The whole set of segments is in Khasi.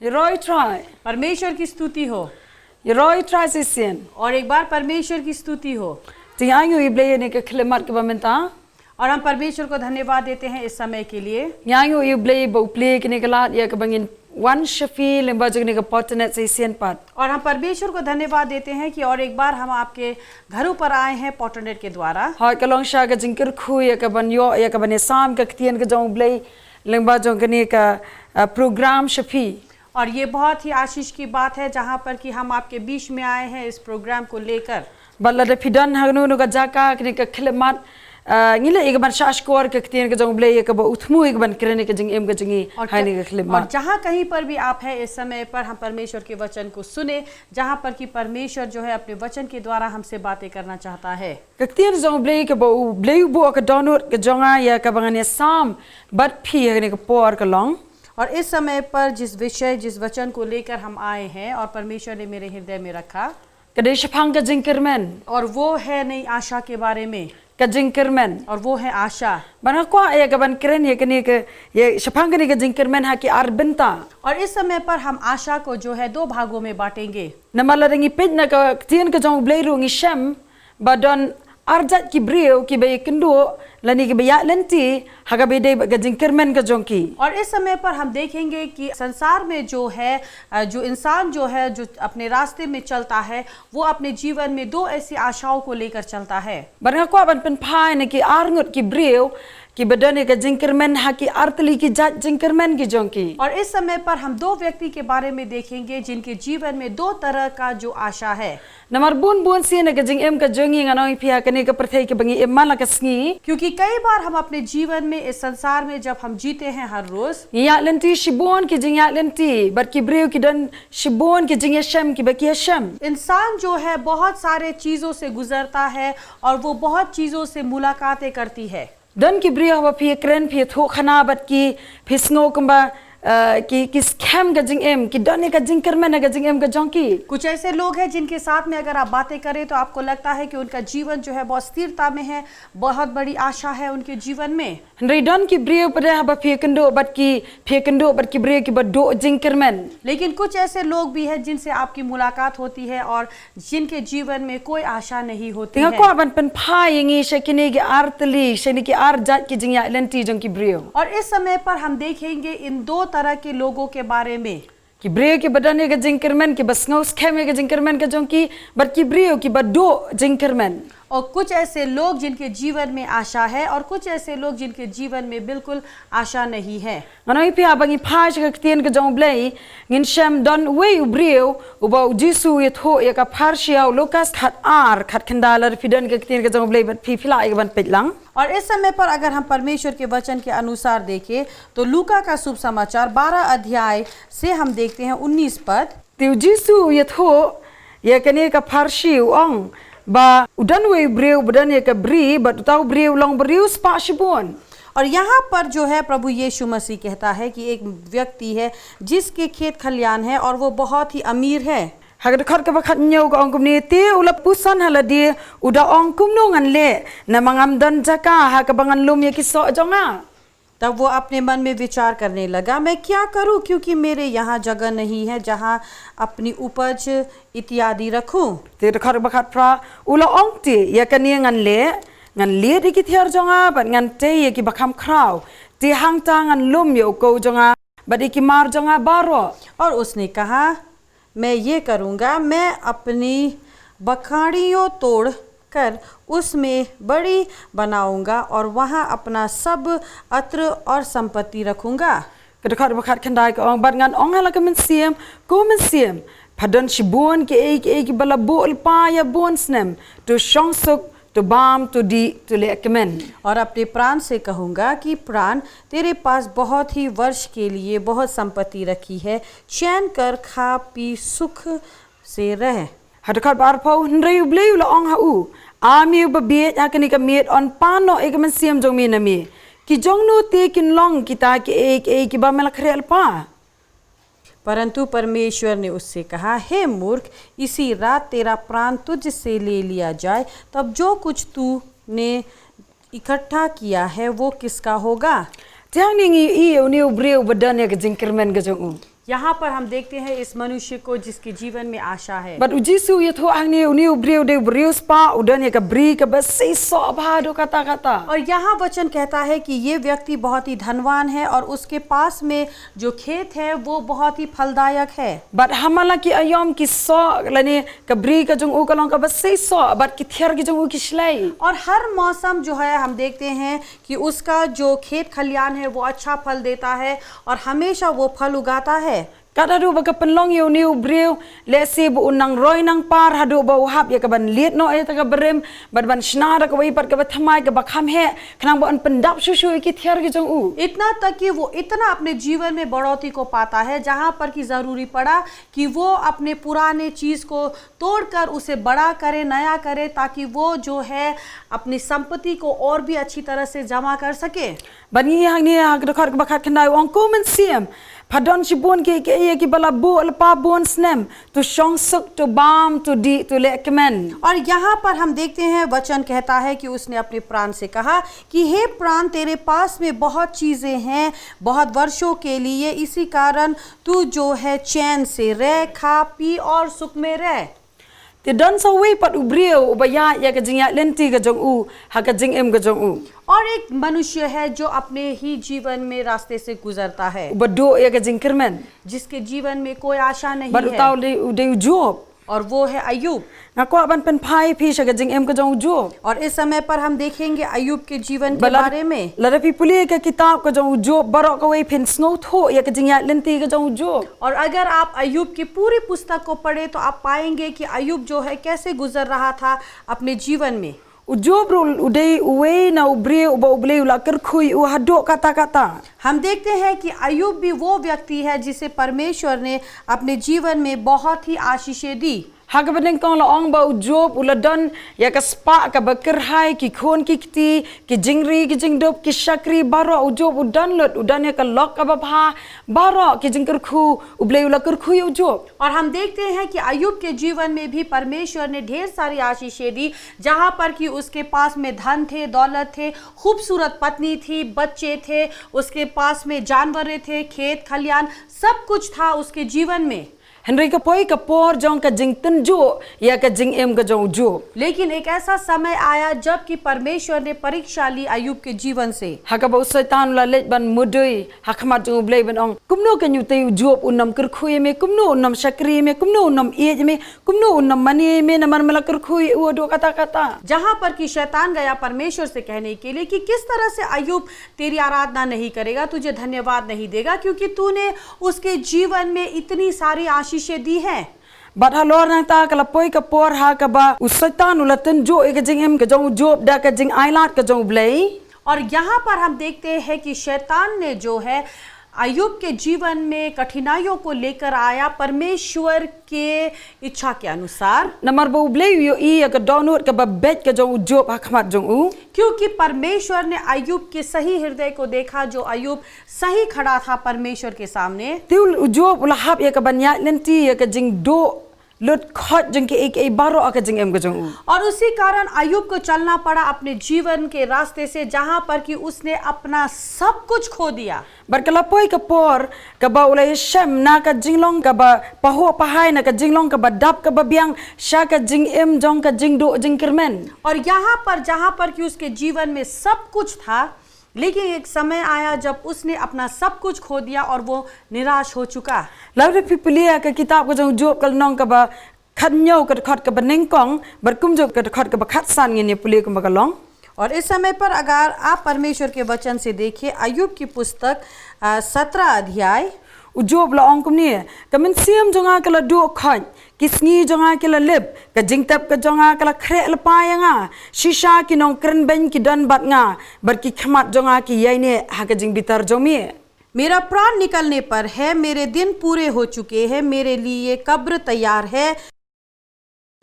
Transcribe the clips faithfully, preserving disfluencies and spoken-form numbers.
Roi Trai. परमेश्वर की स्तुति हो। Roi Trai shisien. और एक बार परमेश्वर की स्तुति हो। Te ngi ainguh ïa U Blei ïa kane ka khyllipmat kaba mynta. और हम परमेश्वर को धन्यवाद देते हैं इस समय के लिए। Ngi ainguh ïa U Blei ba u plie ïa kane ka lad ïa kaba ngin wan sha phi lyngba jong kane ka Potternet shisien pat. और हम परमेश्वर को धन्यवाद देते हैं कि और एक बार हम आपके घरों पर आए हैं पॉटरनेट के द्वारा। Hooid, ka long shisha ka jingkyrkhu ïa kaban ïoh ïa kaban ïasam ka ktien ka jong U Blei lyngba jong kane ka, uh, program sha phi. और ये बहुत ही आशीष की बात है जहाँ पर कि हम आपके बीच में आए हैं इस प्रोग्राम को लेकर। Bad lada phi don ha kano kano ka jaka, kane ka khyllipmat, uh, ngi leh ïa kaban shahshkor ka ktien ka jong U Blei ïa kaba u thmu ïa kaban kren ïa ka jingim ka jong ngi ha kane ka khyllipmat. जहाँ कहीं पर भी आप हैं, इस समय पर हम परमेश्वर के वचन को सुने, जहाँ पर कि परमेश्वर जो है अपने वचन के द्वारा हमसे बातें करना चाहता है। Ka ktien jong U Blei kaba U Blei u buh ha ka dohnud ka jong nga ïa kaba ngan ïasam bad phi ha kane ka por ka long. और इस समय पर जिस विषय, जिस वचन को लेकर हम आए हैं और परमेश्वर ने मेरे हृदय में रखा, Ka dei shaphang ka jingkyrmen. और वो है नई आशा के बारे में। Ka jingkyrmen. और वो है आशा। Bad nga kwah ïa kaban kren ïa kane ka, ïa shaphang kane ka jingkyrmen ha ki ar bynta. और इस समय पर हम आशा को जो है दो भागों में बांटेंगे। Namar lada ngi peit na ka ktien ka jong U Blei ruh ngi shem ba don ar jait ki briew kiba ïakynduh lane kiba ïaid lynti ha kaba ïadei bad ka jingkyrmen ka jong ki. और इस समय पर हम देखेंगे कि संसार में जो है, अ, जो इंसान जो है, जो अपने रास्ते में चलता है, वो अपने जीवन में दो ऐसी आशाओं को लेकर चलता है। Bad nga kwah ban pynphai na ki ar ngut ki briew kiba don ïa ka jingkyrmen ha ki ar tylli ki jait jingkyrmen ki jong ki. और इस समय पर हम दो व्यक्ति के बारे में देखेंगे जिनके जीवन में दो तरह का जो आशा है। Namar bun bun sien ha ka jingim ka jong ngi, ngan ong ïa phi, ha kane ka pyrthei kaba ngi im man la ka sngi, क्योंकि कई बार हम अपने जीवन में, इस संसार में जब हम जीते हैं हर रोज, ngi ïaid lynti shibun ki jingïaid lynti bad ki briew ki don shibun ki jingïashem kiba ki ïashem. इंसान जो है बहुत सारे चीजों से गुजरता है और वो बहुत चीजों से मुलाकातें करती है। Don ki briew haba phi ïakren, phi ïathuhkhana bad ki, phi sngew kumba, eh, ki, ki skhem ka jingim, ki don ïa ka jingkyrmen ha ka jingim ka jong ki. कुछ ऐसे लोग हैं जिनके साथ में अगर आप बातें करें तो आपको लगता है कि उनका जीवन जो है बहुत स्थिरता में है, बहुत बड़ी आशा है उनके जीवन में। Hynrei don ki briew pat de haba phi ïakynduh bad ki, phi ïakynduh bad ki briew kiba duh jingkyrmen. लेकिन कुछ ऐसे लोग भी हैं जिनसे आपकी मुलाकात होती है और जिनके जीवन में कोई आशा नहीं होती Te nga है। kwah ban pynphai ïa ngi sha kine ki ar tylli, sha kine ki ar jait ki jingïaid lynti jong ki briew. और इस समय पर हम देखेंगे इन दो तरह के लोगों के बारे में। Ki briew kiba don ïa ka jingkyrmen, kiba sngew skhem ïa ka jingkyrmen ka jong ki, bad ki briew kiba duh jingkyrmen. और कुछ ऐसे लोग जिनके जीवन में आशा है और कुछ ऐसे लोग जिनके जीवन में बिल्कुल आशा नहीं है। Ngan ong ïa phi, haba ngi phai sha ka ktien ka jong U Blei, ngin shem don uwei u briew uba U Jisu u ïathuh ïa ka pharshi ha u Lukas khatar, khatkhyndai. Lada phi don ka ktien ka jong U Blei bad phi, phi lah ïa kaban peit lang. और इस समय पर अगर हम परमेश्वर के वचन के अनुसार देखें तो लूका का शुभ समाचार बारह अध्याय से हम देखते हैं उन्नीस पद। Te U Jisu u ïathuh ïa kane ka pharshi, u ong ba u don uwei u briew ba don ïa ka bri, bad uta u briew u long briew spah shibun. और यहाँ पर जो है प्रभु यीशु मसीह कहता है कि एक व्यक्ति है जिसके खेत खलिहान है और वो बहुत ही अमीर है। Ha ka dkhot kaba khathynñiew ka ong kumne: Te u la puson ha lade, u da ong, kumno ngan leh, namar ngam don jaka ha kaba ngan lum ïa ki soh jong nga. तब वो अपने मन में विचार करने लगा, मैं क्या करूं, क्योंकि मेरे यहाँ जगह नहीं है जहाँ अपनी उपज इत्यादि रखूं। Te dkhot kaba khatphra, u la ong, te ïa kane ngan leh, ngan lied ïa ki thiar jong nga bad ngan tei ïa kiba kham khraw, te hangta ngan lum ïa u kew jong nga bad ïa ki mar jong nga baroh. और उसने कहा, मैं ये करूँगा, मैं अपनी बखाड़ियों तोड़ कर उसमें बड़ी बनाऊँगा और वहाँ अपना सब अत्र और संपत्ति रखूँगा। Ka dkhot ba khatkhyndai ka ong: Bad ngan ong ha la ka mynsiem, ko mynsiem, pha don shibun kiei kiei kiba la buh lypa ïa bun snem, to shong suk, to bam, to dih, to leh kmen. और अपने प्राण से कहूँगा कि प्राण, तेरे पास बहुत ही वर्ष के लिए बहुत संपत्ति रखी है, चैन कर खा पी सुख से रह। Ha dkhot ba arphew: Hynrei U Blei u la ong ha u, a me uba bieit, ha kane ka miet yn pan noh ïa ka mynsiem jong me na me. Ki jongno te kin long kita kiei kiei kiba me la khreh lypa? परंतु परमेश्वर ने उससे कहा, हे मूर्ख, इसी रात तेरा प्राण तुझसे ले लिया जाए, तब जो कुछ तूने इकट्ठा किया है, वो किसका होगा? Te hangne ngi ïohi ïa une u briew ba don ïa ka jingkyrmen ka jong u. यहाँ पर हम देखते हैं इस मनुष्य को जिसके जीवन में आशा है। Bad u Jisu u ïathuh hangne, une u briew u dei u briew spah, u don ïa ka bri kaba seisoh bha haduh katta katta. और यहाँ वचन कहता है कि ये व्यक्ति बहुत ही धनवान है और उसके पास में जो खेत है वो बहुत ही फलदायक है। Bad ha man la ki aïom ki soh lane ka bri ka jong u ka long kaba seisoh bad ki thiar ki jong u ki shlei. और हर मौसम जो है हम देखते हैं कि उसका जो खेत खलियान है वो अच्छा फल देता है और हमेशा वो फल उगाता है। Kat haduh ba ka pynlong ïa une u briew, lehse ba u nang roi nang par haduh ba u hap ïa ka ban lied noh ïa kata ka barim, bad ban shna da kawei pat kaba thymmai kaba kham heh, khnang ba un pyndap shuh shuh ïa ki thiar ki jong u. इतना तक कि वो इतना अपने जीवन में बढ़ोतरी को पाता है, जहाँ पर कि ज़रूरी पड़ा कि वो अपने पुराने चीज़ को तोड़कर उसे बड़ा करे, नया करे, ताकि वो जो है अपनी संपत्ति को और भी अच्छी तरह से जमा कर सके। Bad ngi hangne ha ka dkhot kaba khatkhyndai u ong, ko mynsiem, pha don shibun kiei kiei ïa kiba la buh lypa bun snem, to shong suk, to bam, to dih, to leh kmen. और यहाँ पर हम देखते हैं, वचन कहता है कि उसने अपने प्राण से कहा कि हे प्राण, तेरे पास में बहुत चीज़ें हैं, बहुत वर्षों के लिए, इसी कारण तू जो है चैन से रह, खा, पी और सुख में रह। Te don sa uwei pat u briew uba ïaid ïa ka jingïaid lynti ka jong u ha ka jingim ka jong u. और एक मनुष्य है जो अपने ही जीवन में रास्ते से गुजरता है, Uba duh ïa ka jingkyrmen. जिसके जीवन में कोई आशा नहीं Bad uta है, u dei, u dei u Job. और वो है अय्यूब। Nga kwah ban pynphai ïa phi sha ka jingim ka jong u Job. और इस समय पर हम देखेंगे अय्यूब के जीवन के Ba lada, बारे में। Lada phi pule ïa ka kitab ka jong u Job baroh kawei, phin sngewthuh ïa ka jingïaid lynti ka jong u Job. और अगर आप अय्यूब की पूरी पुस्तक को पढ़ें तो आप पाएंगे कि अय्यूब जो है कैसे गुजर रहा था अपने जीवन में। U Job ruh u dei uwei na u briew uba U Blei u la kyrkhu ïa u haduh katta katta. हम देखते हैं कि अय्यूब भी वो व्यक्ति है जिसे परमेश्वर ने अपने जीवन में बहुत ही आशीषें दी। Ha kaba nyngkong la ong ba u Job u la don ïa ka spah kaba kyrhai, ki khun ki kti, ki jingri ki jingdup, ki shakri baroh, u Job u don lut, u don ïa ka lok kaba bha, baroh ki jingkyrkhu U Blei u la kyrkhu ïa u Job. और हम देखते हैं कि अय्यूब के जीवन में भी परमेश्वर ने ढेर सारी आशीषें दी, जहाँ पर कि उसके पास में धन थे, दौलत थे, खूबसूरत पत्नी थी, बच्चे थे, उसके पास में जानवरें थे, खेत खलियान, सब कुछ था उसके जीवन में। Hynrei ka poi ka por jong ka jingtynjuh ïa ka jingim ka jong u Job. लेकिन एक ऐसा समय आया जब कि परमेश्वर ने परीक्षा ली अय्यूब के जीवन से। Ha kaba u Soitan u la leit ban mudui ha khmat jong U Blei ban ong, kumno kan ïa utei u Job un ym kyrkhu ïa me, kumno un ym shakri ïa me, kumno un ym ïeit ïa me, kumno un ym mane ïa me, namar me la kyrkhu ïa u haduh katta katta. जहाँ पर कि शैतान गया परमेश्वर से कहने के लिए कि किस तरह से अय्यूब तेरी आराधना नहीं करेगा, तुझे धन्यवाद नहीं देगा, क्योंकि तूने उसके जीवन में इतनी सारी आशीषें दी हैं। Bad halor nangta ka la poi ka por ha kaba u Soitan u la tynjuh ïa ka jingim ka jong u Job da ka jingailad ka jong U Blei. और यहाँ पर हम देखते हैं कि शैतान ने जो है अय्यूब के जीवन में कठिनाइयों को लेकर आया परमेश्वर के इच्छा के अनुसार। Namar ba U Blei u ïohi ïa ka dohnud kaba beit ka jong u Job ha khmat jong u. क्योंकि परमेश्वर ने अय्यूब के सही हृदय को देखा, जो अय्यूब सही खड़ा था परमेश्वर के सामने। Te u Job u la hap ïa ka ban ïaid lynti ïa ka jingduh lut khoit jong kiei kiei baroh ha ka jingim ka jong u. और उसी कारण अय्यूब को चलना पड़ा अपने जीवन के रास्ते से, जहाँ पर कि उसने अपना सब कुछ खो दिया। Bad ka la poi ka por kaba u la ïashem na ka jinglong kaba pahuh pahai, na ka jinglong kaba dap kaba biang, sha ka jingim jong ka jingduh jingkyrmen. और यहाँ पर, जहाँ पर कि उसके जीवन में सब कुछ था, लेकिन एक समय आया जब उसने अपना सब कुछ खो दिया और वो निराश हो चुका। Lada phi pule ïa ka kitab ka jong u Job ka lynnong kaba khathynñiew ka dkhot kaba nyngkong, bad kumjuh ka dkhot kaba khatsan, ngin ïa pule kumba ka long. और इस समय पर अगर आप परमेश्वर के वचन से देखिए, अय्यूब की पुस्तक, अ, सत्रह अध्याय। U Job u la ong kumne, ka mynsiem jong nga ka la duh khoit, ki sngi jong nga ki la lip, ka jingtep ka jong nga ka la khreh lypa ïa nga, shisha ki nongkrenbeiñ ki don bad nga, bad ki khmat jong nga ki ïaineh ha ka jingbitar jong me. मेरा प्राण निकलने पर है, मेरे दिन पूरे हो चुके हैं, मेरे लिए कब्र तैयार है।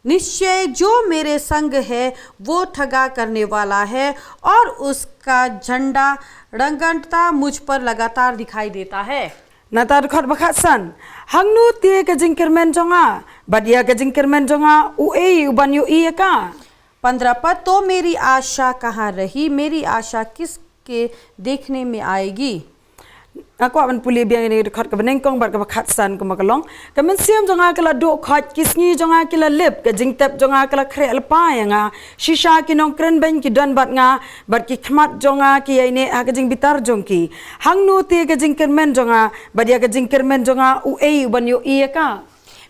निश्चय जो मेरे संग है, वो ठगा करने वाला है और उसका झंडा रंगटता मुझ पर लगातार दिखाई देता है। Nangta dkhot ba khatsan. Hangno te ka jingkyrmen jong nga, bad ïa ka jingkyrmen jong nga uei u ban ïohi ïa ka? पन्द्रह पद, तो मेरी आशा कहाँ रही, मेरी आशा किसके देखने में आएगी? Nga kwah ban pule biang ïa kane ka dkhot kaba nyngkong bad kaba khatsan kumba ka long. Ka mynsiem jong nga ka la duh khoit, ki sngi jong nga ki la lip, ka jingtep jong nga ka la khreh lypa ïa nga. Shisha ki nongkren beiñ ki don bad nga, bad ki khmat jong nga ki ïaineh ha ka jingbitar jong ki. Hangno te ka jingkyrmen jong nga, bad ïa ka jingkyrmen jong nga uei uban ïohi ïa ka?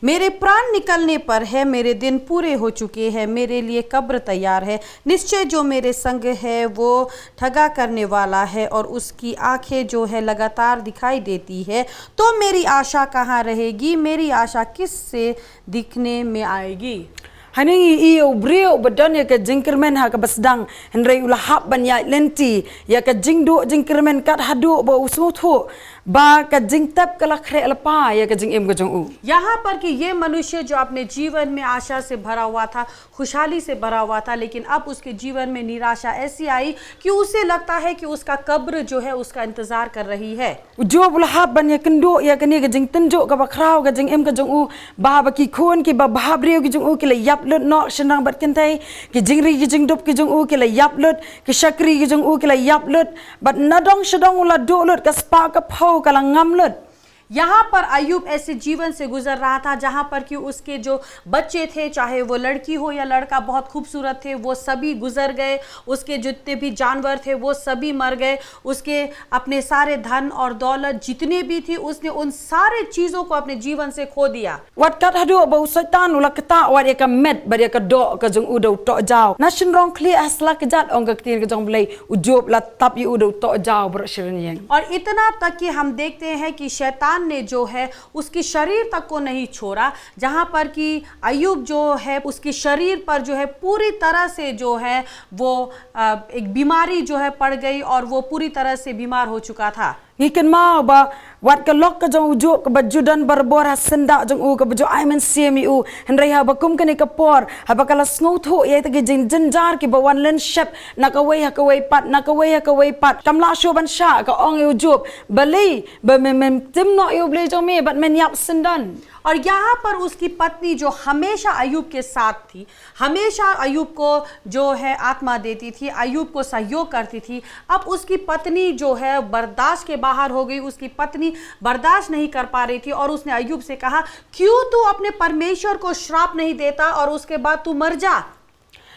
मेरे प्राण निकलने पर है, मेरे दिन पूरे हो चुके हैं, मेरे लिए कब्र तैयार है। निश्चय जो मेरे संग है, वो ठगा करने वाला है और उसकी आंखें जो है, लगातार दिखाई देती है। तो मेरी आशा कहाँ रहेगी? मेरी आशा किससे दिखने में आएगी? Hangne ngi ïohi ïa u briew ba don ïa ka jingkyrmen ha kaba sdang, hynrei u la hap ban ïaid lynti ïa ka jingduh jingkyrmen kat haduh ba u sngewthuh ba ka jingtep ka la khreh lypa ïa ka jingim ka jong u. यहाँ पर कि ये मनुष्य जो अपने जीवन में आशा से भरा हुआ था, खुशहाली से भरा हुआ था, लेकिन अब उसके जीवन में निराशा ऐसी आई कि उसे लगता है कि उसका कब्र जो है, उसका इंतजार कर रही है। U Job u la hap ban ïakynduh ïa kane ka jingtynjuh kaba khraw ka jingim ka jong u, ba haba ki khun kiba bhabriew ki jong u ki la ïap lut noh shynrang bad kynthei, ki jingri ki jingdup ki jong u ki la ïap lut, ki shakri ki jong u ki la ïap lut, bad nadong shadong u la duh lut, ka spah ka phew ka la ngam lut. यहाँ पर अय्यूब ऐसे जीवन से गुजर रहा था, जहाँ पर कि उसके जो बच्चे थे, चाहे वो लड़की हो या लड़का, बहुत खूबसूरत थे, वो सभी गुजर गए। उसके जितने भी जानवर थे, वो सभी मर गए। उसके अपने सारे धन और दौलत जितने भी थी, उसने उन सारे चीजों को अपने जीवन से खो दिया। Wat kat haduh ba u Soitan u la ktah wat ïa ka met bad ïa ka doh ka jong u da u tohjaw. Na shynrong khlieh ha sla kjat, ong ka ktien ka jong U Blei, u Job la tap ïa u da u tohjaw baroh shi rynieng. और इतना तक कि हम देखते हैं कि शैतान ने जो है, उसकी शरीर तक को नहीं छोड़ा, जहाँ पर कि अय्यूब जो है, उसकी शरीर पर जो है, पूरी तरह से जो है, वो, अ, एक बीमारी जो है, पड़ गई और वो पूरी तरह से बीमार हो चुका था। Ngi kynmaw ba wat ka lok ka jong u Job kaba ju don barabor ha syndah jong u, kaba ju ai mynsiem ïa u, hynrei haba kum kane ka por, haba ka la sngewthuh ïa kita ki jingjynjar kiba wan lynshep na kawei ha kawei pat, na kawei ha kawei pat, kam lah shuh ban shah, ka ong ïa u Job, balei ba men, men tim noh ïa U Blei jong me bad men ïap syndon? और यहाँ पर उसकी पत्नी जो हमेशा अय्यूब के साथ थी, हमेशा अय्यूब को जो है आत्मा देती थी, अय्यूब को सहयोग करती थी, अब उसकी पत्नी जो है बर्दाश्त के बाहर हो गई। उसकी पत्नी बर्दाश्त नहीं कर पा रही थी और उसने अय्यूब से कहा, क्यों तू अपने परमेश्वर को श्राप नहीं देता और उसके बाद तू मर जा?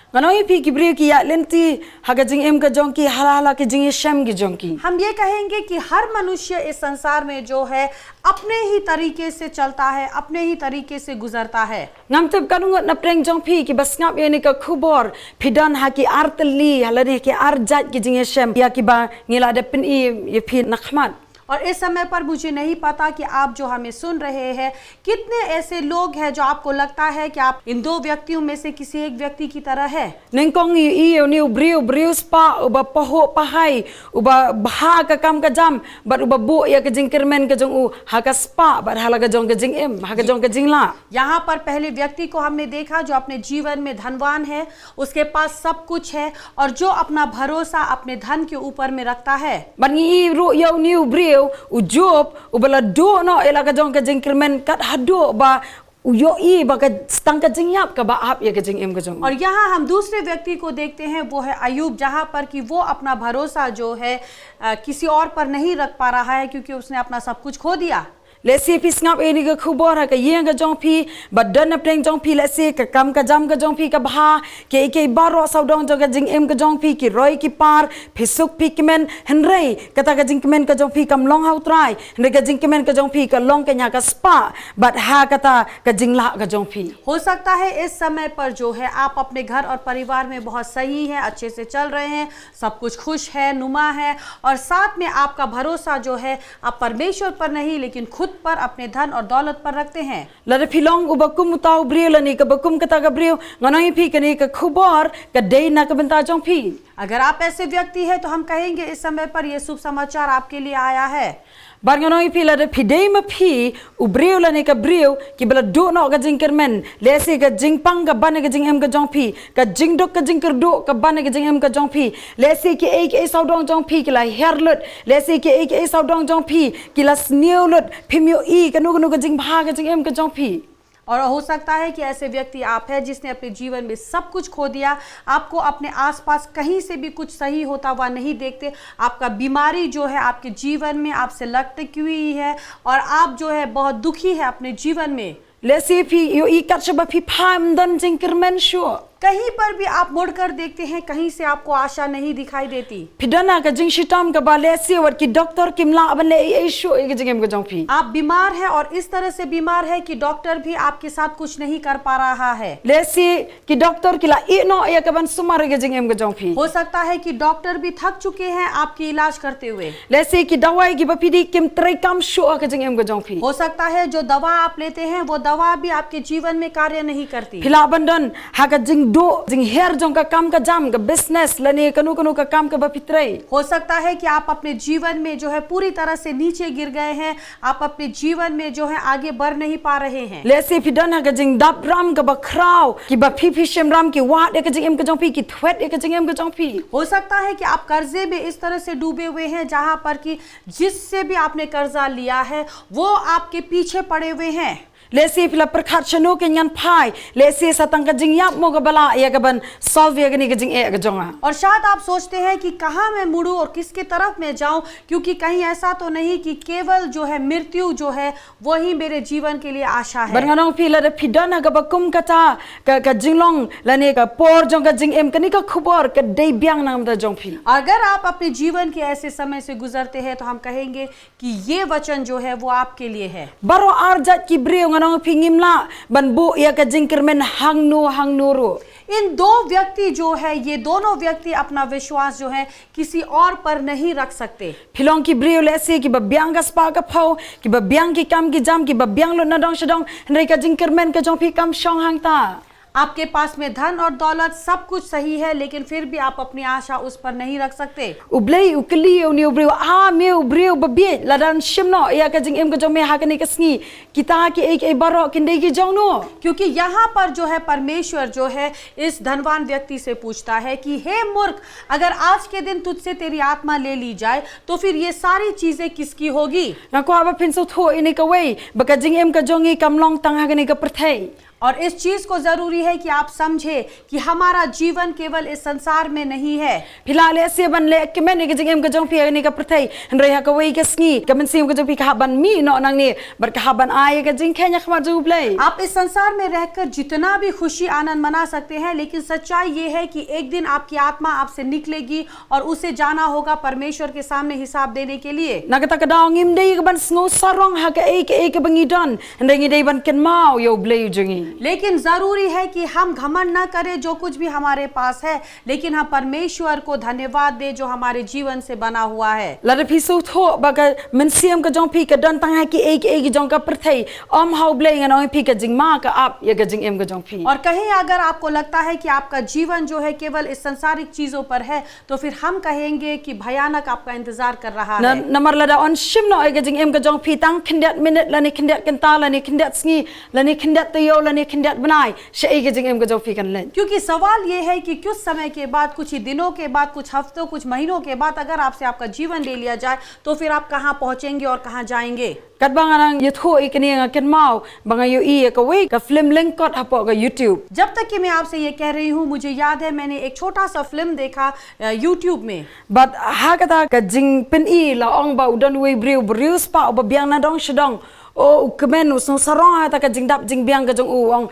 Ngan ong ïa phi, ki briew ki ïaid lynti ha ka jingim ka jong ki, hala hala ki jingïashem ki jong ki. हम ये कहेंगे कि हर मनुष्य इस संसार में जो है, अपने ही तरीके से चलता है, अपने ही तरीके से गुजरता है। Ngam tip katno ngut na pdeng jong phi kiba sngap ïa kane ka khubor, phi don ha ki ar tylli, ha lane ki ar jait ki jingïashem ïa kiba ngi la dep pyni ïa phi na khmat. और इस समय पर मुझे नहीं पता कि आप जो हमें सुन रहे हैं, कितने ऐसे लोग हैं जो आपको लगता है कि आप इन दो व्यक्तियों में से किसी एक व्यक्ति की तरह है। Nyngkong ngi ïohi ïa une u briew, briew spah, uba pahuh pahai, uba bha ka kam ka jam, bad uba buh ïa ka jingkyrmen ka jong u ha ka spah bad ha la ka jong ka jingim, ha ka jong ka jinglah. यहाँ पर पहले व्यक्ति को हमने देखा जो अपने जीवन में धनवान है, उसके पास सब कुछ है और जो अपना भरोसा अपने धन के ऊपर में रखता है। Bad ngi ïohi ruh ïa une u briew, u Job, uba la duh noh ïa la ka jong ka jingkyrmen kat haduh ba u ïohi ba ka tang ka jingïap kaba ap ïa ka jingim ka jong u. और यहाँ हम दूसरे व्यक्ति को देखते हैं, वो है अय्यूब, जहाँ पर कि वो अपना भरोसा जो है, अ, किसी और पर नहीं रख पा रहा है, क्योंकि उसने अपना सब कुछ खो दिया। Lehse phi sngap ïa kane ka khubor ha ka ïing ka jong phi, ba don na pdeng jong phi, lehse ka kam ka jam ka jong phi ka bha, kiei kiei baroh sawdong jong ka jingim ka jong phi, ki roi ki par, phi suk phi kmen, hynrei kata ka jingkmen ka jong phi kam long ha U Trai, hynrei ka jingkmen ka jong phi ka long kane ha ka spah bad ha kata ka jinglah ka jong phi. हो सकता है इस समय पर जो है आप अपने घर और परिवार में बहुत सही हैं, अच्छे से चल रहे हैं, सब कुछ खुश है, नुमा है, और साथ में आपका भरोसा जो है आप परमेश्वर पर नहीं लेकिन खुद पर, अपने धन और दौलत पर रखते हैं। Lada phi long uba kum uta u briew lane kaba kum kata ka briew, ngan ong ïa phi, kane ka khubor ka dei na ka bynta jong phi. अगर आप ऐसे व्यक्ति हैं तो हम कहेंगे इस समय पर ये शुभ समाचार आपके लिए आया है। Bad ngan ong ïa phi, lada phi dei ma phi u briew lane ka briew kiba la duh noh ka jingkyrmen, lehse ka jingpang ka ban ha ka jingim ka jong phi, ka jingduk ka jingkyrduh ka ban ha ka jingim ka jong phi, lehse kiei kiei sawdong jong phi ki la hiar lut, lehse kiei kiei sawdong jong phi ki la sniew lut, phim ïohi kano kano ka jingbha ha ka jingim ka jong phi. और हो सकता है कि ऐसे व्यक्ति आप हैं जिसने अपने जीवन में सब कुछ खो दिया। आपको अपने आसपास कहीं से भी कुछ सही होता हुआ नहीं देखते। आपका बीमारी जो है आपके जीवन में आपसे लटकी हुई है और आप जो है बहुत दुखी है अपने जीवन में। Lehse phi ïohi kat shaba phi phai ym don jingkyrmen shuh. कहीं पर भी आप मुड़कर देखते हैं, कहीं से आपको आशा नहीं दिखाई देती। Phi don ha ka jingshitom kaba lehse wat ki doktor kim lah ban leh ei ei shuh ïa ka jingim ka jong phi. आप बीमार हैं और इस तरह से बीमार है कि डॉक्टर भी आपके साथ कुछ नहीं कर पा रहा है। Lehse ki doktor ki la ïeh noh ïa ka ban sumar ïa ka jingim ka jong phi. हो सकता है कि डॉक्टर भी थक चुके हैं आपके इलाज करते हुए। Lehse ki dawai kiba phi die kim treikam shuh ha ka jingim ka jong phi. हो सकता है जो दवा आप लेते हैं वो दवा भी आपके जीवन में कार्य नहीं करती। Phi lah ban don ha ka jingduh jingher jong ka kam ka jam, ka business lane kano kano ka kam kaba phi trei. हो सकता है कि आप अपने जीवन में जो है पूरी तरह से नीचे गिर गए हैं, आप अपने जीवन में जो है आगे बढ़ नहीं पा रहे हैं। Lehse phi don ha ka jingdap ram kaba khraw, kiba phi phi shim ram ki wad ïa ka jingim ka jong phi, ki thwet ïa ka jingim ka jong phi. हो सकता है कि आप कर्जे में इस तरह से डूबे हुए हैं जहां पर कि जिससे भी आपने कर्जा लिया है वो आपके पीछे पड़े हुए हैं। Lehse phi la pyrkhat shano kin ïan phai, lehse sa tang ka jingïap mo kaba lah ïa ka ban solve ïa kane ka jingeh ka jong nga. और शायद आप सोचते हैं कि कहाँ मैं मुड़ूं और किसकी तरफ मैं जाऊं, क्योंकि कहीं ऐसा तो नहीं कि केवल जो है मृत्यु जो है वही मेरे जीवन के लिए आशा है। Bad ngan ong phi lada phi don ha kaba kum kata ka, ka jinglong lane ka por jong ka jingim, kane ka khubor ka dei biang na ka bynta jong phi. अगर आप अपने जीवन के ऐसे समय से गुजरते हैं तो हम कहेंगे कि ये वचन जो है वो आपके लिए है। Baroh ar jait ki briew ngan ong phi ngim lah ban buh ïa ka jingkyrmen hangno hangno ruh. इन दो व्यक्ति जो है, ये दोनों व्यक्ति अपना विश्वास जो है किसी और पर नहीं रख सकते। Phi long ki briew lehse kiba biang ka spah ka phew, kiba biang ki kam ki jam, kiba biang lut nadong shadong, hynrei ka jingkyrmen ka jong phi kam shong hangta. आपके पास में धन और दौलत सब कुछ सही है, लेकिन फिर भी आप अपनी आशा उस पर नहीं रख सकते। U Blei u kylli ïa une u briew, ah me u briew babieit, lada ngan shim noh ïa ka jingim ka jong me ha kane ka sngi, kita kiei kiei baroh kin dei ki jong no? क्योंकि यहाँ पर जो है परमेश्वर जो है इस धनवान व्यक्ति से पूछता है कि हे मूर्ख, अगर आज के दिन तुझसे तेरी आत्मा ले ली जाए तो फिर ये सारी चीजें किसकी होगी? Nga kwah ba phin sngewthuh ïa kane kawei, ba ka jingim ka jong ngi kam long tang ha kane ka pyrthei. और इस चीज को जरूरी है कि आप समझे कि हमारा जीवन केवल इस संसार में नहीं है। Phi lah lehse ban leh kmen ïa ka jingim ka jong phi ha kane ka pyrthei, hynrei ha kawei ka sngi ka mynsiem ka jong phi ka hap ban mih noh nangne bad ka hap ban ai ïa ka jingkheiñ ha khmat jong u Blei. आप इस संसार में रहकर जितना भी खुशी आनंद मना सकते हैं, लेकिन सच्चाई ये है कि एक दिन आपकी आत्मा आपसे निकलेगी और उसे जाना होगा परमेश्वर के सामने हिसाब देने के लिए। Na kata ka daw ngim dei ban sngewsarong ha kaei kaei kaba ngi don, hynrei ngi dei ban kynmaw ïa u Blei u jong ngi. लेकिन जरूरी है कि हम घमंड न करें जो कुछ भी हमारे पास है, लेकिन हम परमेश्वर को धन्यवाद दें जो हमारे जीवन से बना हुआ है। Lada phi sngewthuh ba ka mynsiem ka jong phi ka don tang ha kiei kiei ki jong ka pyrthei, ym ha u Blei, ngan ong ïa phi ka jingma ka ap ïa ka jingim ka jong phi. और कहीं अगर आपको लगता है कि आपका जीवन जो है केवल इस सांसारिक चीजों पर है, तो फिर हम कहेंगे कि भयानक आपका इंतजार कर रहा है। Namar lada yn shim noh ïa ka jingim ka jong phi tang khyndiat minit lane khyndiat kynta lane khyndiat sngi lane khyndiat taïew lane khyndiat bnai, shaei ka jingim ka jong phi kan leit? क्योंकि सवाल ये है कि कुछ समय के बाद, कुछ ही दिनों के बाद, कुछ हफ्तों, कुछ महीनों के बाद अगर आपसे आपका जीवन ले लिया जाए तो फिर आप कहाँ पहुंचेंगे और कहाँ जाएंगे? Katba nga nang ïathuh ïa kane nga kynmaw ba nga ïohi ïa kawei ka film lyngkot hapoh ka YouTube. जब तक कि मैं आपसे ये कह रही हूँ, मुझे याद है मैंने एक छोटा सा फिल्म देखा YouTube में। Bad ha kata ka jingpyni la ong ba u don uwei u briew, briew spah uba biang nadong shadong. O u kmen u sngewsarong ha kata ka jingdap jingbiang ka jong u, ong,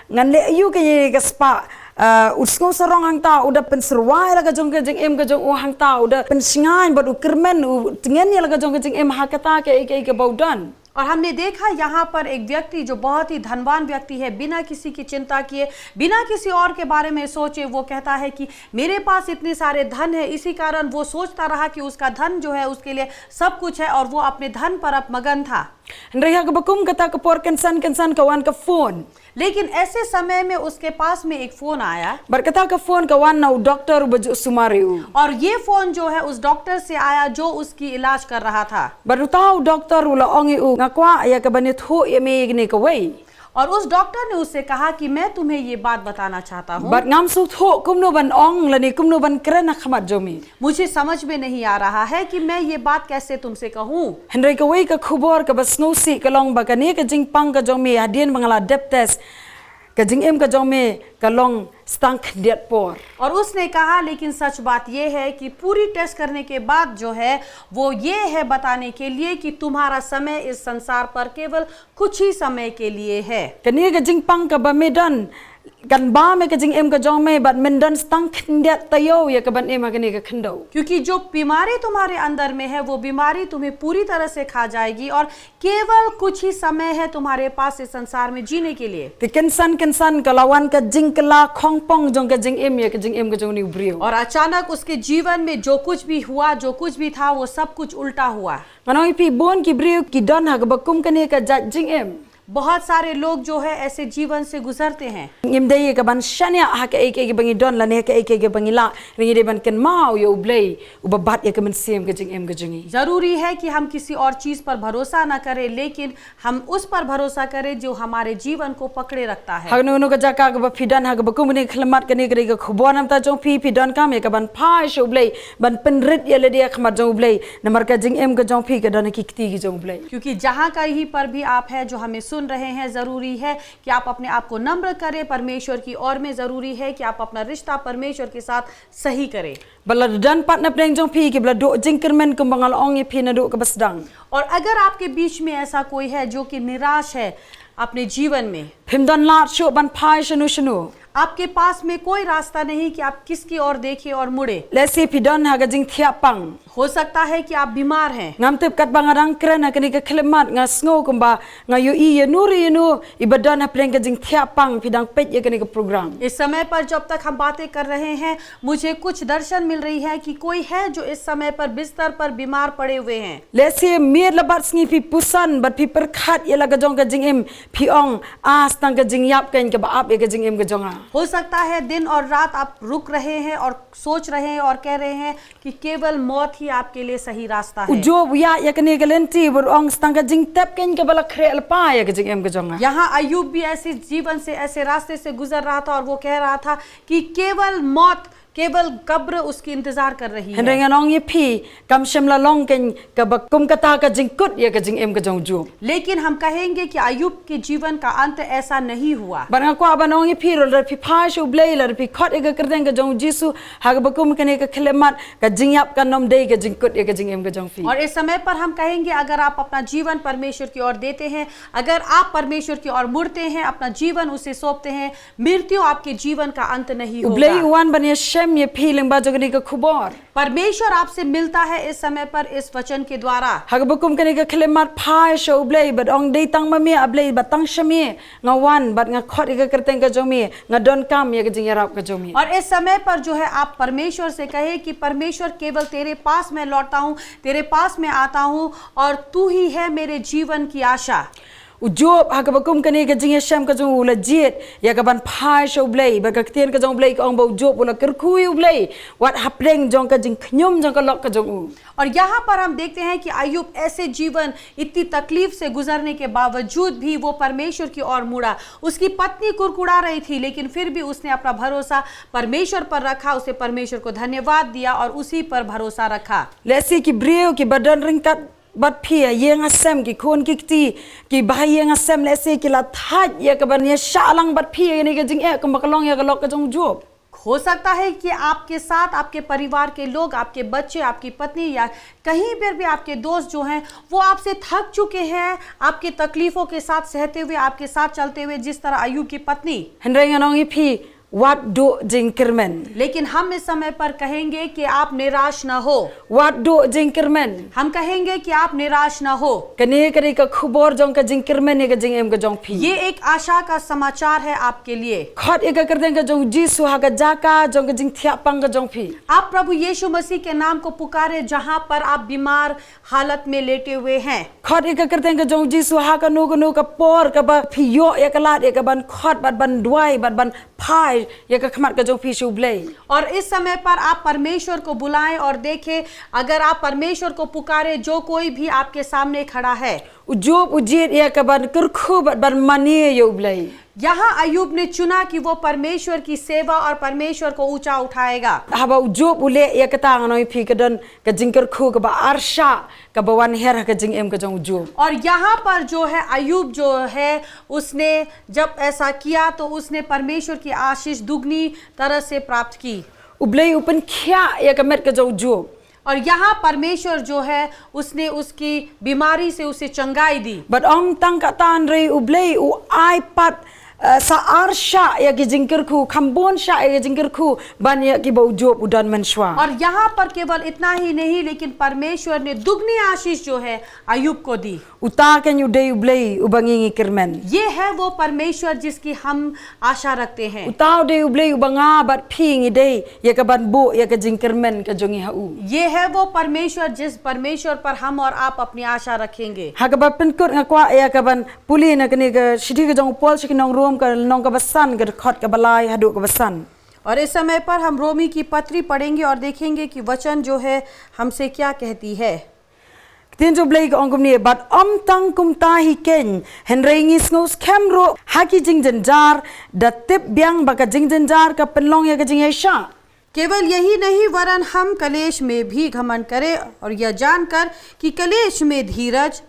ngan leh aïu kane ka spah? U sngewsarong hangta, u da pynsyrwa ïa la ka jong ka jingim ka jong u hangta, u da pynshngaiñ bad u kyrmen, u tngen ïa la ka jong ka jingim ha kata kaei kaei kaba u don. और हमने देखा यहाँ पर एक व्यक्ति जो बहुत ही धनवान व्यक्ति है, बिना किसी की चिंता किए, बिना किसी और के बारे में सोचे, वो कहता है कि मेरे पास इतने सारे धन है, इसी कारण वो सोचता रहा कि उसका धन जो है उसके लिए सब कुछ है और वो अपने धन पर अब मगन था। Hynrei ha kaba kum kata ka por kynsan kynsan ka wan ka phone. लेकिन ऐसे समय में उसके पास में एक फोन आया। Bad kata ka phone ka wan na u doktor uba ju sumar ïa u. और ये फोन जो है उस डॉक्टर से आया जो उसकी इलाज कर रहा था। Bad uta u doktor u la ong ïa u, nga kwah ïa ka ban ïathuh ïa me ïa kane kawei. और उस डॉक्टर ने उससे कहा कि मैं तुम्हें ये बात बताना चाहता हूँ। Bad ngam sngewthuh kumno ban ong lane kumno ban kren ha khmat jong me. मुझे समझ में नहीं आ रहा है कि मैं ये बात कैसे तुमसे कहूँ। Hynrei kawei ka khubor kaba sngewsih ka long ba kane ka jingpang ka jong me hadien ba nga la dep test, ka jingim ka jong me ka long stang khyndiat por. और उसने कहा, लेकिन सच बात यह है कि पूरी टेस्ट करने के बाद जो है, वो ये है बताने के लिए कि तुम्हारा समय इस संसार पर केवल कुछ ही समय के लिए है। Kane ka jingpang kaba me don kan bam ïa ka jingim ka jong me, bad men don stang khyndiat taïew ïa ka ban im ha kane ka khyndew. क्योंकि जो बीमारी तुम्हारे अंदर में है, वो बीमारी तुम्हें पूरी तरह से खा जाएगी और केवल कुछ ही समय है तुम्हारे पास इस संसार में जीने के लिए। Te kynsan kynsan ka la wan ka jingkylla khongpong jong ka jingim ïa ka jingim ka jong une u briew. और अचानक उसके जीवन में जो कुछ भी हुआ, जो कुछ भी था, वो सब कुछ उल्टा हुआ। Ngan ong ïa phi, bun ki briew ki don ha kaba kum kane ka jait jingim. बहुत सारे लोग जो है ऐसे जीवन से गुजरते हैं। Ngim dei ïa ka ban shaniah ha kaei kaei kaba ngi don lane ha kaei kaei kaba ngi lah. Ngi dei ban kynmaw ïa U Blei uba bat ïa ka mynsiem ka jingim ka jong ngi. जरूरी है कि हम किसी और चीज पर भरोसा ना करें, लेकिन हम उस पर भरोसा करें जो हमारे जीवन को पकड़े रखता है। Ha kano kano ka jaka kaba phi don ha kaba kum kane ka khyllipmat, kane ka dei ka khubor na ka bynta jong phi. Phi donkam ïa ka ban phai sha U Blei, ban pynrit ïa lade ha khmat jong U Blei. Namar ka jingim ka jong phi ka don ha ki kti ki jong U Blei. क्योंकि जहाँ कहीं पर भी आप हैं जो हमें सुन रहे हैं, जरूरी है कि आप अपने आप को नम्र करें परमेश्वर की ओर में। जरूरी है कि आप अपना रिश्ता परमेश्वर के साथ सही करें। Bad lada don pat na pdeng jong phi kiba la duh jingkyrmen kumba nga la ong ïa phi naduh kaba sdang. और अगर आपके बीच में ऐसा कोई है जो कि निराश है अपने जीवन में, Phim don lad shuh ban phai shano shano. आपके पास में कोई रास्ता नहीं कि आप किसकी ओर देखें और मुड़े। Lehse phi don ha ka jingthiah pang. हो सकता है कि आप बीमार हैं। Ngam tip, katba nga dang kren ha kane ka khyllipmat nga sngew kumba nga ïohi ïano re ïano iba don ha pdeng ka jingthiah pang, phi dang peit ïa kane ka program. इस समय पर जब तक हम बातें कर रहे हैं, मुझे कुछ दर्शन मिल रही है कि कोई है जो इस समय पर बिस्तर पर बीमार पड़े हुए हैं। Lehse miet la bad sngi phi puson bad phi pyrkhat ïa la ka jong ka jingim, phi ong, ah, tang ka jingïap keiñ kaba ap ïa ka jingim ka jong nga. हो सकता है दिन और रात आप रुक रहे हैं और सोच रहे हैं और कह रहे हैं कि केवल मौत ही आपके लिए सही रास्ता U है। Job u ïaid ïa kane ka lynti bad u ong, tang ka jingtep keiñ kaba la khreh lypa ïa ka jingim ka jong nga. यहाँ अय्यूब भी ऐसे जीवन से, ऐसे रास्ते से गुजर रहा था और वो कह रहा था कि केवल मौत, केवल कब्र उसकी इंतजार कर रही Hynrei है। ngan ong ïa phi, kam shym la long keiñ kaba kum kata ka jingkut ïa ka jingim ka jong u Job. लेकिन हम कहेंगे कि अय्यूब के जीवन का अंत ऐसा नहीं हुआ। Bad nga kwah ban ong ïa phi ruh, lada phi phai sha U Blei, lada phi khot ïa ka kyrteng ka jong u Jisu ha kaba kum kane ka khyllipmat, ka jingïap kan ym dei ka jingkut ïa ka jingim ka jong phi. और इस समय पर हम कहेंगे, अगर आप अपना जीवन परमेश्वर की ओर देते हैं, अगर आप परमेश्वर की ओर मुड़ते हैं, अपना जीवन उसे सौंपते हैं, मृत्यु आपके जीवन का अंत नहीं U Blei u होगा। wan ban ïashem ïa phi lyngba jong kane ka khubor. परमेश्वर आपसे मिलता है इस समय पर इस वचन के द्वारा। Ha kaba kum kane ka khyllipmat, phai sha U Blei bad ong, dei tang ma me A Blei, bad tang sha me nga wan bad nga khot ïa ka kyrteng ka jong me, nga donkam ïa ka jingïarap ka jong me. और इस समय पर जो है, आप परमेश्वर से कहें कि परमेश्वर, केवल तेरे पास मैं लौटता हूँ, तेरे पास मैं आता हूँ और तू ही है मेरे जीवन की आशा। U Job ha kaba kum kane ka jingïashem ka jong u la jied ïa ka ban phai sha U Blei, bad ka ktien ka jong U Blei ka ong ba u Job u la kyrkhu ïa U Blei wat hapdeng jong ka jingkhñium jong ka lok ka jong u. और यहाँ पर हम देखते हैं कि अय्यूब ऐसे जीवन, इतनी तकलीफ से गुजरने के बावजूद भी वो परमेश्वर की ओर मुड़ा। उसकी पत्नी कुड़कुड़ा रही थी, लेकिन फिर भी उसने अपना भरोसा परमेश्वर पर रखा, उसे परमेश्वर को धन्यवाद दिया और उसी पर भरोसा रखा। Lehse ki briew kiba don ryngkat bad phi ha ïing ha sem, ki khun ki kti kiba ha ïing ha sem, lehse ki la thait ïa ka ban ïashah lang bad phi ïa kane ka jingeh kumba ka long ïa ka lok ka jong u Job. हो सकता है कि आपके साथ आपके परिवार के लोग, आपके बच्चे, आपकी पत्नी या कहीं पर भी आपके दोस्त जो हैं, वो आपसे थक चुके हैं आपकी तकलीफों के साथ सहते हुए, आपके साथ चलते हुए, जिस तरह अय्यूब की पत्नी। Hynrei ngan ong ïa phi, wat duh jingkyrmen. लेकिन हम इस समय पर कहेंगे कि आप निराश ना हो। Wat duh jingkyrmen. हम कहेंगे कि आप निराश ना हो। Kane ka dei ka khubor jong ka jingkyrmen ïa ka jingim ka jong phi. ये एक आशा का समाचार है आपके लिए। Khot ïa ka kyrteng ka jong u Jisu ha ka jaka jong ka jingthiah pang ka jong phi. आप प्रभु यीशु मसीह के नाम को पुकारे, जहां पर आप बीमार हालत में लेटे हुए हैं। Khot ïa ka kyrteng ka jong u Jisu ha kano kano ka por kaba phi ïoh ïa ka lad ïa ka ban khot bad ban duwai bad ban phai ïa ka khmat ka jong phi sha U Blei. और इस समय पर आप परमेश्वर को बुलाएं और देखें, अगर आप परमेश्वर को पुकारें, जो कोई भी आपके सामने खड़ा है। U Job u jied ïa ka ban kyrkhu bad ban mane ïa U Blei. यहाँ अय्यूब ने चुना कि वो परमेश्वर की सेवा और परमेश्वर को ऊंचा उठाएगा। Haba u Job u leh ïa kata, ngan ong ïa phi ka don ka jingkyrkhu kaba arshah kaba wan her ha ka jingim ka jong u Job. और यहाँ पर जो है अय्यूब जो है, उसने जब ऐसा किया तो उसने परमेश्वर की आशीष दुगनी तरह से प्राप्त की। U Blei u pynkhiah ïa ka met ka jong u Job. और यहाँ परमेश्वर जो है, उसने उसकी बीमारी से उसे चंगाई दी। Bad ym tang katta, hynrei U Blei u ai pat, eh, sa arshah ïa ki jingkyrkhu, kham bun shah ïa ki jingkyrkhu ban ïa kiba u Job u don mynshuwa. और यहाँ पर केवल इतना ही नहीं, लेकिन परमेश्वर ने दुगनी आशीष जो है अय्यूब को दी। Uta keiñ u dei U Blei uba ngi ngi kyrmen. ये है वो परमेश्वर जिसकी हम आशा रखते हैं। Uta u dei U Blei uba nga bad phi ngi dei ïa ka ban buh ïa ka jingkyrmen ka jong ngi ha u. ये है वो परमेश्वर जिस परमेश्वर पर हम और आप अपनी आशा रखेंगे। Ha kaba pynkut nga kwah ïa ka ban pule na kane ka shithi ka jong u Paul sha ki nong Rom, ka lynnong kaba san, ka dkhot kaba lai haduh kaba san. और इस समय पर हम रोमी की पत्री पढ़ेंगे और देखेंगे कि वचन जो है हमसे क्या कहती है। Ktien jong U Blei ka ong kumne: Bad ym tang kumta hi keiñ, hynrei ngi sngewskhem ruh ha ki jingjynjar, da tip biang ba ka jingjynjar ka pynlong ïa ka jingïaishah. केवल यही नहीं, वरन हम कलेश में भी घमंड करें और यह जानकर कि कलेश में धीरज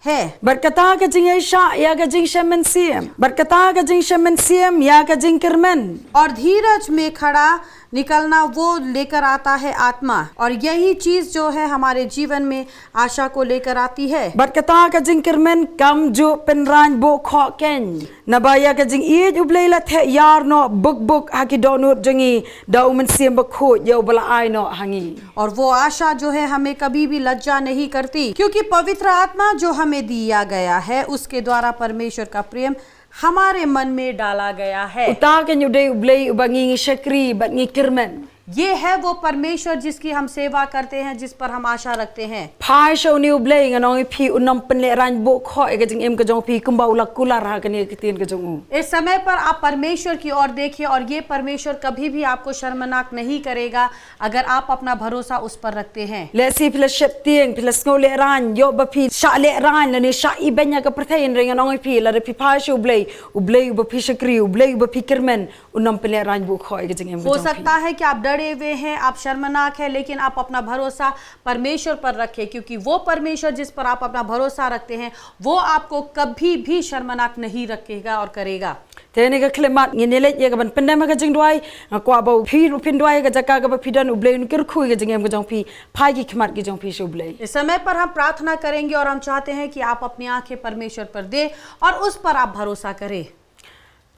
है। Bad kata ka jingïaishah ïa ka jingshem mynsiem, bad kata ka jingshem mynsiem ïa ka jingkyrmen. और धीरज में खड़ा निकलना वो लेकर आता है आत्मा, और यही चीज जो है हमारे जीवन में आशा को लेकर आती है। Bad kata ka jingkyrmen kam ju pynrang buh khoh keiñ. Naba ïa ka jingïeit U Blei la theh ïar noh buk buk ha ki dohnud jong ngi da U Mynsiem Bakhuid ïa uba la ai noh ha ngi. और वो आशा जो है हमें कभी भी लज्जा नहीं करती, क्योंकि पवित्र आत्मा जो हमें दिया गया है, उसके द्वारा परमेश्वर का प्रेम हमारे मन में डाला गया है। Uta keiñ u dei U Blei uba ngi ngi shakri bad ngi kyrmen. ये है वो परमेश्वर जिसकी हम सेवा करते हैं, जिस पर हम आशा रखते हैं। Phai sha une U Blei, ngan ong ïa phi, un ym pynlehraiñ buh khoh ïa ka jingim ka jong phi kumba u la kular ha kane ka ktien ka jong u. इस समय पर आप परमेश्वर की ओर देखिए और ये परमेश्वर कभी भी आपको शर्मनाक नहीं करेगा अगर आप अपना भरोसा उस पर रखते हैं। Lehse phi la sheptieng, phi la sngewlehraiñ, ïoh ba phi shah lehraiñ lane shah ibeiñ ha ka pyrthei, hynrei ngan ong ïa phi, lada phi phai sha U Blei, U Blei uba phi shakri, U Blei uba phi kyrmen, un ym pynlehraiñ buh khoh ïa ka jingim ka jong phi. हो सकता है कि आप डरे हुए हैं, आप शर्मनाक हैं, लेकिन आप अपना भरोसा परमेश्वर पर रखें, क्योंकि वो परमेश्वर जिस पर आप अपना भरोसा रखते हैं, वो आपको कभी भी शर्मनाक नहीं रखेगा और करेगा। Te kane ka khyllipmat ngin ïaleit ïa ka ban pyndem ha ka jingduwai. Nga kwah ba phi ruh phin duwai ha ka jaka kaba phi don, U Blei un kyrkhu ïa ka jingim ka jong phi. Phai ki khmat ki jong phi sha U Blei. इस समय पर हम प्रार्थना करेंगे और हम चाहते हैं कि आप अपनी आंखें परमेश्वर पर दें और उस पर आप भरोसा करें।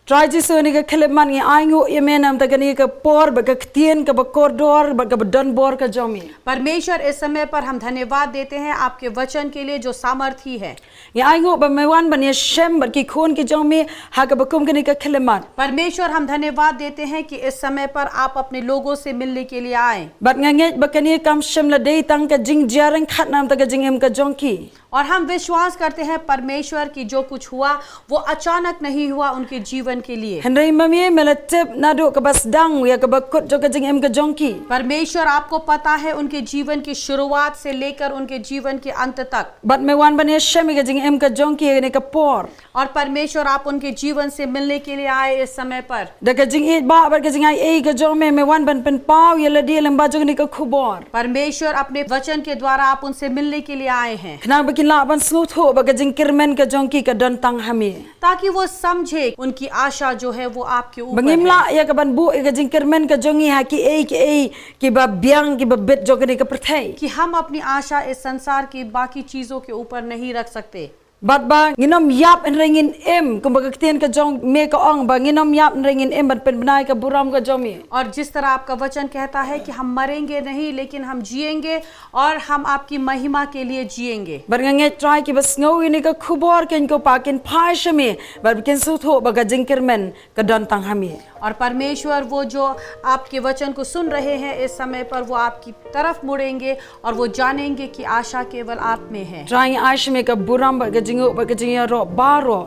Trai Jisu, ha kane ka khyllipmat ngi ainguh ïa me namar kane ka por bad ka ktien kaba kordor bad kaba donbor ka jong me. परमेश्वर, इस समय पर हम धन्यवाद देते हैं आपके वचन के लिए जो सामर्थी है। Ngi ainguh ba me wan ban ïashem bad ki khun ki jong me ha kaba kum kane ka khyllipmat. परमेश्वर, हम धन्यवाद देते हैं कि इस समय पर आप अपने लोगों से मिलने के लिए आए। Bad nga ngeit ba kane kam shym la dei tang ka jingjia ryngkat namar ka jingim ka jong ki. और हम विश्वास करते हैं परमेश्वर कि जो कुछ हुआ वो अचानक नहीं हुआ उनके जीवन के लिए। Hynrei ma me, me la tip naduh kaba sdang ïa kaba kut jong ka jingim ka jong ki. परमेश्वर, आपको पता है उनके जीवन की शुरुआत से लेकर उनके जीवन के अंत तक। Bad me wan ban ïashem ïa ka jingim ka jong ki ha kane ka por. और परमेश्वर, आप उनके जीवन से मिलने के लिए आए इस समय पर। Da ka jingïeit bad ka jingaiei ka jong me, me wan ban pynpaw ïa lade lyngba jong kane ka khubor. परमेश्वर, अपने वचन के द्वारा आप उनसे मिलने के लिए आए हैं। Khnang ba kin lah ban sngewthuh ba ka jingkyrmen ka jong ki ka don tang ha me. ताकि वो समझे उनकी आशा जो है वो आपके ऊपर है। Ba ngim lah ïa ka ban buh ïa ka jingkyrmen ka jong ngi ha kiei kiei kiba biang kiba bit jong kane ka pyrthei. कि हम अपनी आशा इस संसार की बाकी चीजों के ऊपर नहीं रख सकते। Bad ba ngin ym ïap hynrei ngin im, kumba ka ktien ka jong me ka ong ba ngin ym ïap hynrei ngin im ban pynbna ïa ka burom ka jong me. और जिस तरह आपका वचन कहता है कि हम मरेंगे नहीं, लेकिन हम जिएंगे और हम आपकी महिमा के लिए जिएंगे। Bad nga ngeit Trai kiba sngew ïa kane ka khubor keiñ ko Pa kin phai sha me bad kin sngewthuh ba ka jingkyrmen ka don tang ha me. और परमेश्वर, वो जो आपके वचन को सुन रहे हैं इस समय पर, वो आपकी तरफ मुड़ेंगे और वो जानेंगे कि आशा केवल आप में है। Trai, ngi ai sha me ka burom bad ka jingnguh bad ka jingïaroh baroh.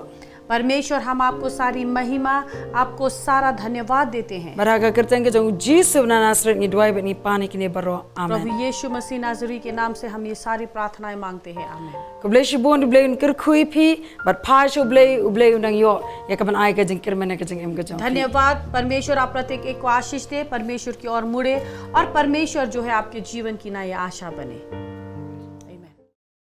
परमेश्वर, हम आपको सारी महिमा, आपको सारा धन्यवाद देते हैं। Bad ha ka kyrteng ka jong u Jisu na Nasareth ngi duwai bad ngi pan ïa kine baroh. Amen. प्रभु यीशु मसीह नाजरी के नाम से हम ये सारी प्रार्थनाएं मांगते हैं। आमीन। Khublei shibun, U Blei un kyrkhu ïa phi bad phai sha U Blei, U Blei un nang ïoh ïa ka ban ai ka jingkyrmen, ka jingim ka jong phi. धन्यवाद परमेश्वर, आप प्रत्येक एक को आशीष दे, परमेश्वर की ओर मुड़े और परमेश्वर जो है आपके जीवन की नई आशा बने।